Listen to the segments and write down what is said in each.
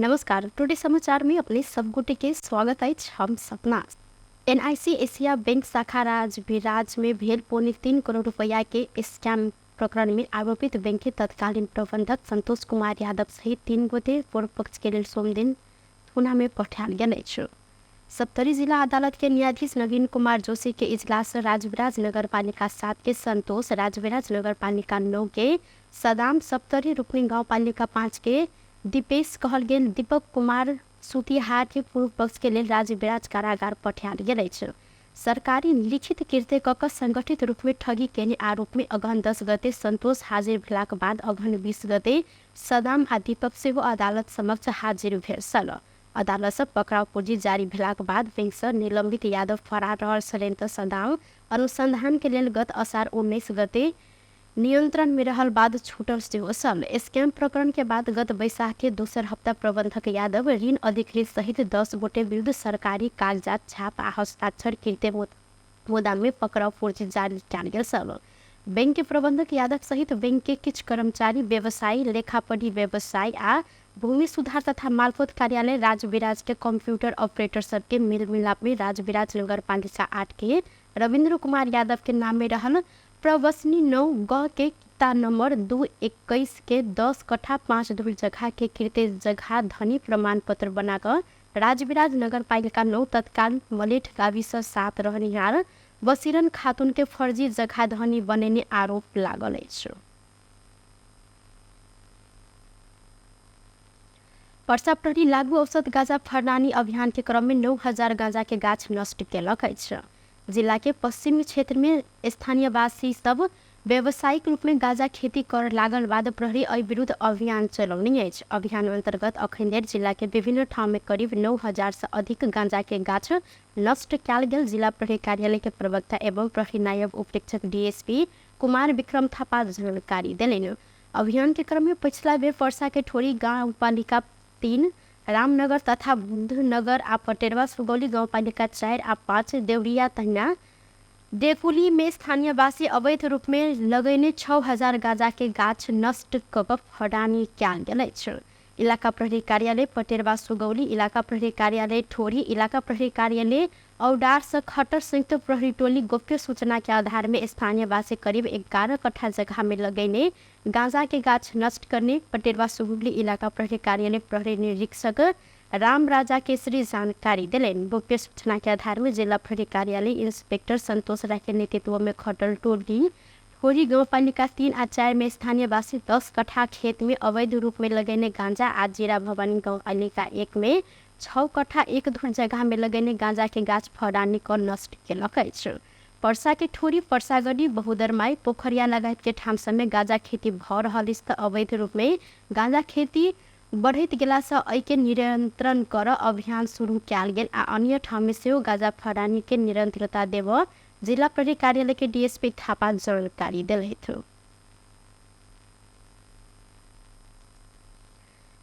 नमस्कार, टुडे समाचार में अपने सब गोटे के स्वागत अछि। हम सपना। एनआईसी एशिया बैंक शाखा राजविराज में भेल 2.75 करोड़ रुपया के स्कैम प्रकरण में आरोपित बैंक के तत्कालीन प्रबंधक संतोष कुमार यादव सहित 3 गोटे पूर्व पक्ष के लेल सोमदिन थुना में पठायल गेल अछि। सप्तरी जिला अदालत के न्यायाधीश नवीन कुमार जोशी के इजलास राजविराज नगर पालिका 7 के संतोष, राजविराज नगर पालिका 9 के सदाम, सप्तरी रुकनी गाँव पालिका 5 के दीपेश कहल गेल दीपक कुमार सुतिहार के पूर्व पक्ष के लेल राजविराज कारागार पठायल गेल अछि। सरकारी लिखित कृत्य क क संगठित रूप में ठगी केने आरोप में अगहन 10 गते संतोष हाजिर भेलाक बाद अगहन 20 गते सदाम आ दीपक सेहो अदालत समक्ष हाजिर भेल छल। अदालत सँ पकड़ाव पुर्जी जारी भेलाक बाद बैंक सँ निलंबित यादव फरार रहल छलनि त सदाम अनुसंधान के लेल गत असार 19 गते नियंत्रण में रहल बाद छूटल सेहो छल। स्कैम प्रकरण के बाद गत बैसाख के दोसर हप्ता प्रबंधक यादव ऋण अधिकृत सहित 10 गोटे विरुद्ध सरकारी कागजात छाप आ हस्ताक्षर कृत्य मुद्दा में पकड़ाव पुर्जी जारी कयल गेल छल। बैंक के प्रबंधक यादव सहित बैंक के किछु कर्मचारी, व्यवसायी, लेखापढ़ी व्यवसायी आ भूमि सुधार तथा मालपोत कार्यालय राजविराज के कंप्यूटर ऑपरेटर सबके मेल मिलाप में राजविराज नगर पालिका 8 के रविन्द्र कुमार यादव के नाम में रहल प्रवसनी 9 ग के किता नंबर 221 के 10 कट्ठा 5 धुर जगह के कृत्य जगह धनी प्रमाण पत्र बनाकर राजविराज नगर पालिका 9 तत्काल मलेठ गाविस 7 रहनिहार बसिरन खातून के फर्जी जगह धनी बनेने आरोप लागल अछि। पर्सा प्रहरी लागू औषध गांजा फरनानी अभियान के क्रम में 9000 गांजा के गाछ नष्ट केलक अछि। जिला के पश्चिमी क्षेत्र में स्थानीयवासी सब व्यावसायिक रूप में गांजा खेती कर लागल बाद प्रहरी एहि विरुद्ध अभियान चलौने अछि। अभियान अंतर्गत अखन धरि जिला के विभिन्न ठाम में करीब 9000 से अधिक गांजा के गाछ नष्ट कयल गेल जिला प्रहरी कार्यालय के प्रवक्ता एवं प्रहरी नायब उपरीक्षक डीएसपी कुमार विक्रम थापा जानकारी देलनि। अभियान के क्रम में पछिला बेर पर्सा के ठोरी गाउँपालिका 3, रामनगर तथा बुद्धनगर आ पटेरवा सुगौली गाउँपालिका 4 आ 5, देवरिया तहिना देकुली में स्थानीयवासी अवैध रूप में लगैने 6000 गांजा के गाछ नष्ट क क फडानी कयल गेल अछि। इलाका प्रहरी कार्यालय पटेरवा सुगौली, इलाका प्रहरी कार्यालय ठोरी, इलाका प्रहरी कार्यालय औडार से खटर संयुक्त प्रहरी टोली गोप्य सूचना के आधार में स्थानीयवासी करीब 11 कट्ठा जगह में लगैने गांजा के गाछ नष्ट करने पटेरवा सुगौली इलाका प्रहरी कार्यालय प्रहरी निरीक्षक राम राजा केसरी जानकारी देलनि। गोप्य सूचना के आधार में जिला प्रहरी कार्यालय इंस्पेक्टर संतोष राय के नेतृत्व में खटल टोली ठोरी गाउँपालिका 3 आ 4 में स्थानीयवासी 10 कट्ठा खेत में अवैध रूप में लगैने गांजा आ जीरा भवानी गाउँपालिका 1 में 6 कट्ठा 1 धुर जगह में लगैने गांजा के गाछ फड़ानी क नष्ट केलक अछि। पर्सा के ठोरी, पर्सागढ़ी, बहुदरमाई, पोखरिया लगायत के ठाम सब में गांजा खेती भ रहल अछि त अवैध रूप में गांजा खेती बढ़ैत गेलासँ एहिके नियंत्रण कर अभियान शुरू कयल गेल आ अन्य ठाम में सेहो गांजा फड़ानी के निरंतरता देबऽ जिला प्रहरी कार्यालय के डीएसपी थापा जानकारी देलथि।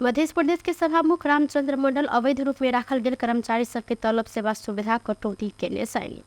मध्य प्रदेश के सभामुख रामचंद्र मंडल अवैध रूप में राखल गेल कर्मचारी सबके तलब सेवा सुविधा कटौती केने छनि।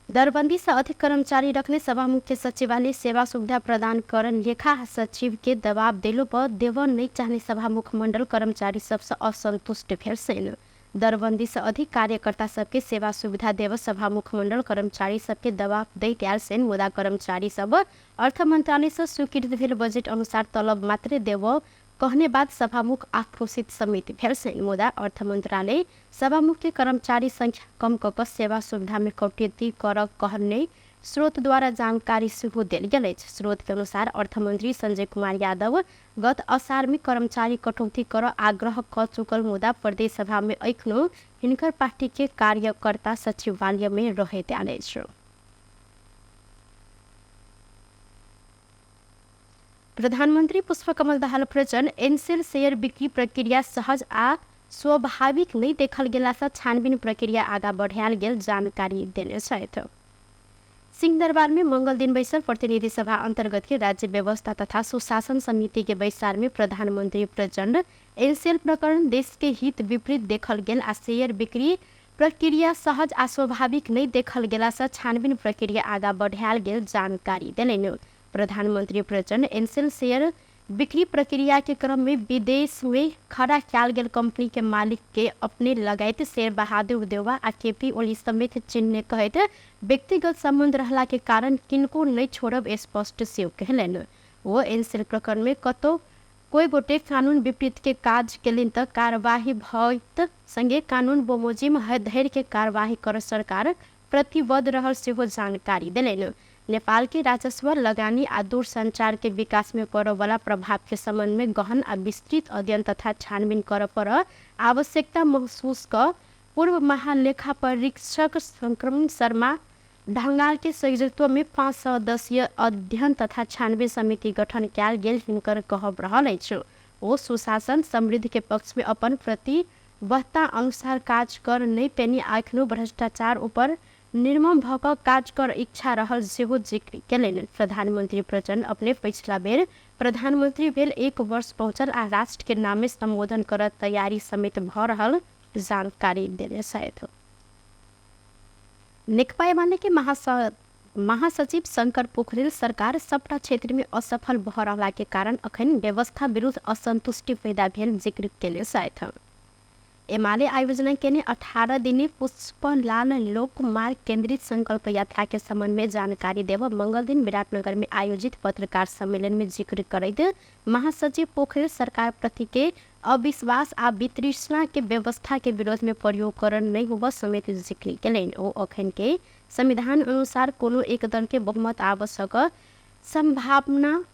दरबंदी से अधिक कर्मचारी रखने सभामुख के सचिवालय सेवा सुविधा प्रदान कर लेखा सचिव के दबाव देलो पर देव नहीं चाहने सभामुख मंडल कर्मचारी सबसे असंतुष्ट भेल छनि। दरबंदी से अधिक कार्यकर्ता सबके सेवा सुविधा देव सभामुख मंडल कर्मचारी सबके दबाव दैत आयल छनि, मुदा कर्मचारी सब अर्थ मंत्रालय से स्वीकृत भेल बजट अनुसार तलब मात्रे देव कहने बाद सभामुख आक्रोशित समेत भेल छनि। मुदा अर्थ मंत्रालय सभामुख के कर्मचारी संख्या कम क क सेवा सुविधा में कटौती कर कहने स्रोत द्वारा जानकारी सेहो देल गेल अछि। स्रोत के अनुसार अर्थमंत्री संजय कुमार यादव गत असार में कर्मचारी कटौती कर आग्रह क चुकल, मुदा प्रदेश सभा में एखनो हिनकर पार्टी के कार्यकर्ता सचिवालय में रहैत आयल अछि। प्रधानमंत्री पुष्पकमल दाहाल प्रचण्ड एनसेल शेयर बिक्री प्रक्रिया सहज आ स्वाभाविक नहि देखल गेलासँ छानबीन प्रक्रिया आगा बढ़ायल गेल जानकारी देने छथि। सिंहदरबार में मंगल दिन बैसल प्रतिनिधि सभा अंतर्गत के राज्य व्यवस्था तथा सुशासन समिति के बैसार में प्रधानमंत्री प्रचण्ड एनसेल प्रकरण देश के हित विपरीत देखल गेल आ शेयर बिक्री प्रक्रिया सहज आ स्वाभाविक नहि देखल गेलासँ छानबीन प्रक्रिया आगा बढ़ायल गेल जानकारी देलनि। प्रधानमंत्री प्रचण्ड एनसेल शेयर बिक्री प्रक्रिया के क्रम में विदेश में खड़ा कयल गेल कंपनी के मालिक के अपने लगायत शेर बहादुर देउवा आ केपी ओली समेत चिन्हने कहैत व्यक्तिगत सम्बन्ध रहला के कारण किनको नहि छोड़ब स्पष्ट सेहो कहलनि। ओ एनसेल प्रकरण में कतौ कोई गोटे कानून विपरीत के काज केलनि तऽ कार्यवाही भइत संगे कानून बमोजिम धरि के कार्यवाही कर सरकार प्रतिबद्ध रहल सेहो जानकारी देलनि। नेपाल के राजस्व लगानी आ दूरसंचार के विकास में पड़य वाला प्रभाव के संबंध में गहन आ विस्तृत अध्ययन तथा छानबीन करय पर आवश्यकता महसूस क पूर्व महालेखा परीक्षक संक्रमण शर्मा ढंगाल के संयोजकत्व में 5 सदस्यीय अध्ययन तथा छानबीन समिति गठन कयल गेल हिनकर कहब रहल अछि। ओ सुशासन समृद्ध के पक्ष में अपन प्रतिबद्धता अनुसार काज कर नहि पेनी एखनो भ्रष्टाचार ऊपर निर्मम भऽ कऽ काज कर इच्छा रहल सेहो जिक्र केलनि। प्रधानमंत्री प्रचण्ड अपने पछिला बेर प्रधानमंत्री भेल 1 वर्ष पहुँचल आ राष्ट्र के नामे सम्बोधन कर तैयारी समेत भऽ रहल जानकारी देने छथि। नेकपा एमाले के महासचिव शंकर पोखरेल सरकार सबटा क्षेत्र में असफल भऽ रहला के कारण अखन व्यवस्था विरुद्ध असंतुष्टि पैदा भेल जिक्र केने छथि। एमाले आयोजना केने 18 दिने पुष्पलाल लोकमार्ग केंद्रित संकल्प यात्रा के संबंध में जानकारी देव मंगल दिन विराटनगर में आयोजित पत्रकार सम्मेलन में जिक्र करैत महासचिव पोखरेल सरकार प्रति के अविश्वास आ वितृष्णा के व्यवस्था के विरोध में प्रयोग करन नहीं होब समेत जिक्र केलनि। ओ अखन के संविधान अनुसार कोनो एक दल के बहुमत आवश्यक संभावना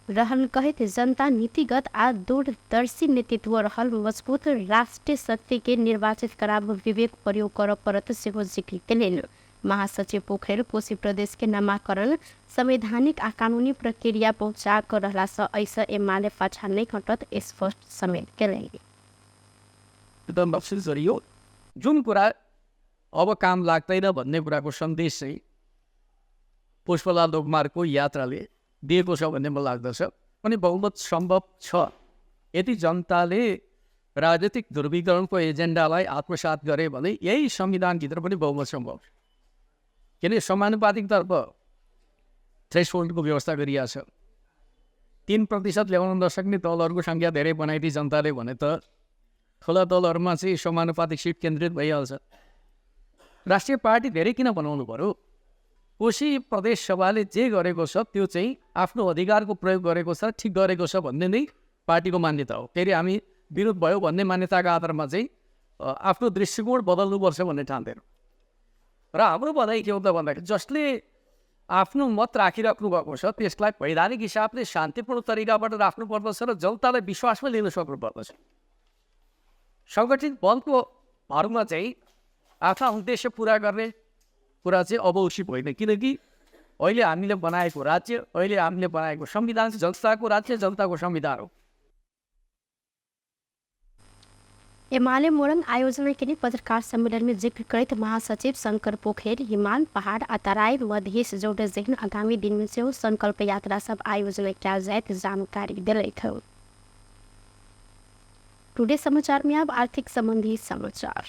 रहल कहैत जनता नीतिगत आ दूरदर्शी नेतृत्व रहल मजबूत राष्ट्रीय शक्ति के निर्वाचित कराब विवेक प्रयोग करऽ पड़त सेहो जिक्र केलनि। महासचिव पोखरेल कोशी प्रदेश के नामाकरण संवैधानिक आ कानूनी प्रक्रिया पहुँचा कऽ रहला सँ एहिसँ एमाले पाछा नहि हटत स्पष्ट समेत केलनि। जुन कुरा अब काम लाग्दैन भन्ने कुराको सन्देश चाहिँ पुष्पलाल लोकमार्गको यात्राले दिएको छ भन्ने मलाई लाग्दछ। अनि बहुमत सम्भव छ यदि जनताले राजनीतिक ध्रुवीकरणको एजेन्डालाई आत्मसात गरे भने यही संविधानभित्र पनि बहुमत सम्भव छ। किनकि समानुपातिकतर्फ थ्रेसहोल्डको व्यवस्था गरिएको छ। 3% ल्याउन नसक्ने दलहरूको सङ्ख्या धेरै बनाइदिए जनताले भने त ठुला दलहरूमा चाहिँ समानुपातिक सिट केन्द्रित भइहाल्छ। राष्ट्रिय पार्टी धेरै किन बनाउनु पऱ्यो? कोशी प्रदेश सभाले जे गरेको छ त्यो चाहिँ आफ्नो अधिकारको प्रयोग गरेको छ, ठिक गरेको छ भन्ने नै पार्टीको मान्यता हो। फेरि हामी विरोध भयो भन्ने मान्यताको आधारमा चाहिँ आफ्नो दृष्टिकोण बदल्नुपर्छ भन्ने ठान्दैनौँ। र हाम्रो भनाइ के हो त भन्दाखेरि जसले आफ्नो मत राखिराख्नु भएको छ त्यसलाई वैधानिक हिसाबले शान्तिपूर्ण तरिकाबाट राख्नुपर्दछ र जनतालाई विश्वासमा लिन सक्नुपर्दछ। सङ्गठित बलको भरमा चाहिँ आफ्ना उद्देश्य पुरा गर्ने कुरा चाहिँ अब उचित होइन। किनकि अहिले हामीले बनाएको राज्य, अहिले हामीले बनाएको संविधान चाहिँ जनताको राज्य, जनताको संविधान हो। एमाले मोरङ आयोजना के पत्रकार सम्मेलन में जिक्र करैत महासचिव शंकर पोखरेल हिमाल पहाड़ आ तराई मधेश जोड़े जेहन आगामी दिन में सेहो संकल्प यात्रा सब आयोजना कयल जायत जानकारी देलथि। टुडे समाचार में अब आर्थिक संबंधी समाचार।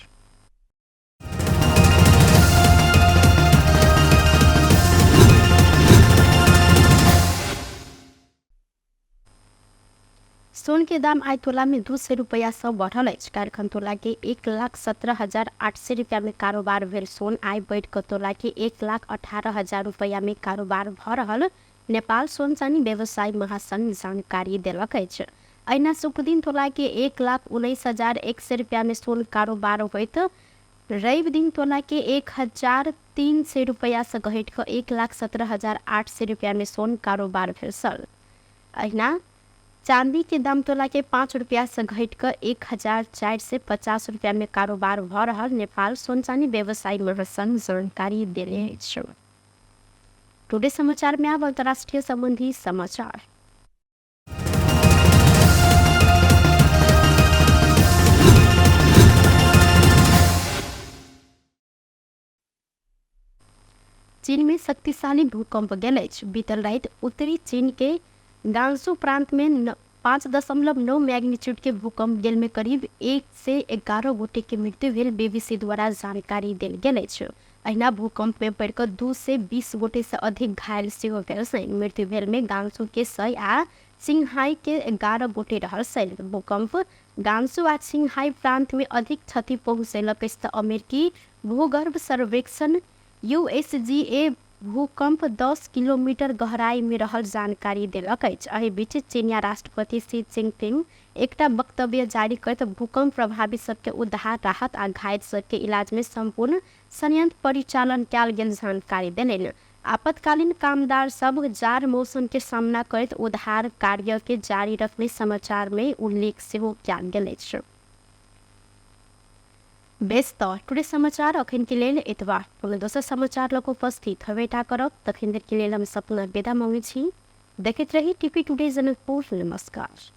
सोन के दाम आइ तोला में 200 रुपया से बढ़ल अछि। काल्हिखन तोला के 1,17,800 रुपया में कारोबार भेल सोन आइ बढ़ि कऽ तोला के 1,18,000 रुपया में कारोबार भऽ रहल नेपाल सोन चानी व्यवसायी महासंघ जानकारी देलक अछि। अहिना शुक्रदिन तोला के 1,19,100 रुपया में सोन कारोबार होइत रवि दिन तोला के 1,300 रुपया से घटि कऽ 1,17,800 रुपया में सोन कारोबार भेल छल। अहिना चांदी के दाम तोला के 5 रुपया से घटि कऽ 1,450 रुपया में कारोबार भऽ रहल नेपाल सोन चानी व्यवसायी महासंघ जानकारी देने अछि। टुडे समाचार में अब अंतर्राष्ट्रीय संबंधी समाचार। चीन में शक्तिशाली भूकंप गेल अछि। बीतल राति उत्तरी चीन के गांसू प्रांत में 5.9 मैग्नीट्यूड के भूकंप गेल में करीब 1 से 11 गोटे के मृत्यु भेल बीबीसी द्वारा जानकारी देल गेल अछि। अहिना भूकंप में पड़ि कऽ 2 से 20 गोटे से अधिक घायल सेहो भेल छनि। मृत्यु भेल में गांसू के 100 आ चिङहाई के 11 गोटे रहल छल। भूकंप गांसू आ चिङहाई प्रांत में अधिक क्षति पहुँचेलक अछि तऽ अमेरिकी भूगर्भ सर्वेक्षण यूएसजीए भूकंप 10 किलोमीटर गहराई में रहल जानकारी देलक अछि। एहि बीच चीनिया राष्ट्रपति शी जिनपिंग एकटा वक्तव्य जारी करैत भूकंप प्रभावित सबके उद्धार, राहत आ घायल सबके इलाज में सम्पूर्ण संयंत्र परिचालन कयल गेल जानकारी देलनि। आपातकालीन कामदार सब जाड़ मौसम के सामना करैत उद्धार कार्य के जारी रखने समाचार में उल्लेख सेहो कयल गेल अछि। बेस तऽ टुडे समाचार अखन के लेल एतबा। कोनो दोसर समाचार लऽ कऽ उपस्थित हेबेटा करब, तखन के लेल हम सपना विदा मांगै छी। देखैत रही टीपी टुडे जनकपुर। नमस्कार।